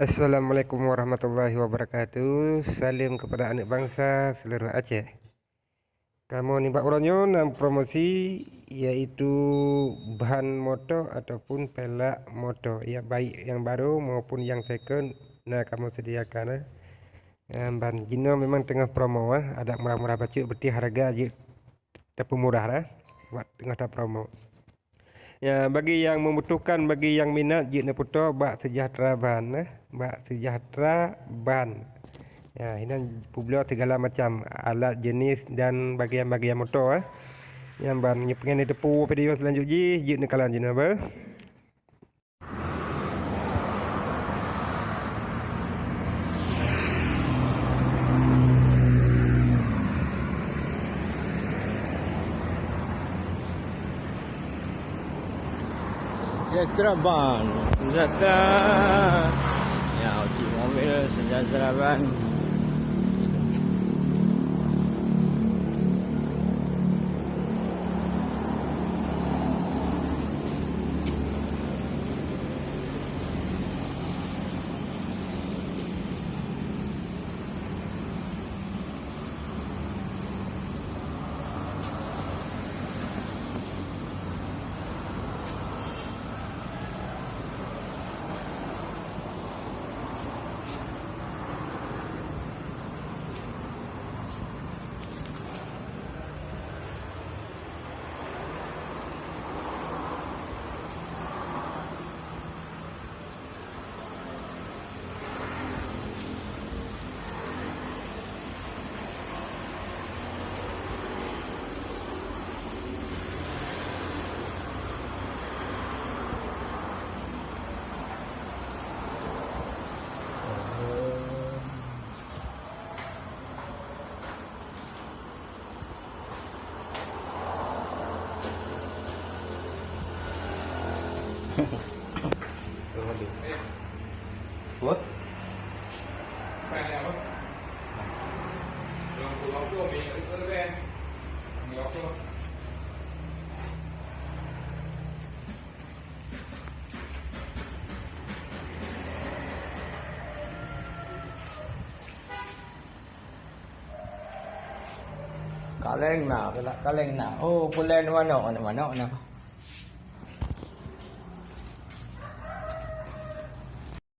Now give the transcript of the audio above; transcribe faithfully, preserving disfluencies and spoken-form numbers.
Assalamualaikum warahmatullahi wabarakatuh. Salam kepada aneuk bansa seluruh Aceh. Kamoe nibak uroe nyoe na promosi, yaitu ban moto ataupun pelak moto, ya, baik nyang barô maupun nyang second na kamoe sediakan, eh. Em, ban jinoe memang teungoh promo, eh, adak murah-murah bacut, beutôi hareuga jeuet tapeumurah dah, bak teungoh tapromo. Ya, bagi nyang membutuhkan, bagi nyang minat, jeuet neupeutoe bak Sejahtera Ban, eh, bak Sejahtera Ban. Ya, inan peubloe segala macam alat jenis dan bagian-bagian moto, eh. Nyang ban, nyoe pengen neuteupeue video selanjut jih, jeuet neukalon jinoe beuh. Sejahtera Ban. Sejahtera. Ya, uji mobil Sejahtera Ban. What? Kaleng na, pula kaleng na. Oh, pulai manok, manok na.